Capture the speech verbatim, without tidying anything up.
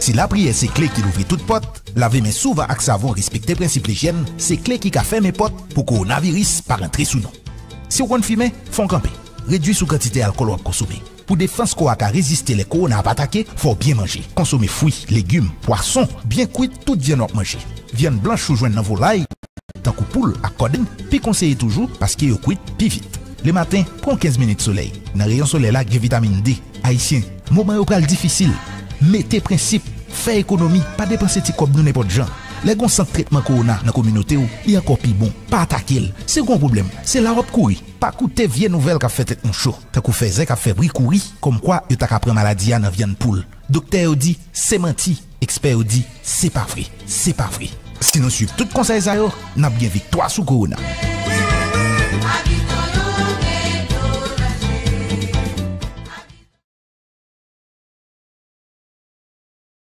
Si lapriyè se kle ki louvri tout pòt, lave men souvan ak savon, respekte prensip lijyèn, se kle ki ka fèmen pòt pou kowonaviris pa rantre sou nou. Si w konn fimen, fè w kanpe. Redui sou kantite alkòl w ap konsome. Pou defans kò a ka reziste lè kowona ap atake, fò w byen manje. Konsome fwi, legim, pwason, byen kwit tout vyann w ap manje. Vyann blanch ou jwenn nan volay, tankou poul ak kòdenn, pi konseye toujou paske yo kwit pi vit. Lematen, pran kenz minit solèy. Nan reyon solèy la gen vitamin D. Ayisyen, moman yo pral difisil. Mete prensip, fè ekonomi, pa depanse ti kòb nou nenpòt jan. Lè gon sant tretman kowona nan kominote w, li ankò pi bon. Pa atake l. Si w gon pwoblèm, se la w ap kouri. Pa koute vye nouvèl k ap fè tèt nou cho, tankou fèzè k ap fè bri kouri, kòmkwa yo ta ka pran maladi a nan vyann poul. Doktè yo di, se manti. Ekspè yo di, se pa vre. Se pa vre. Si nou swiv tout konsèy sa yo, n ap gen viktwa sou kowona.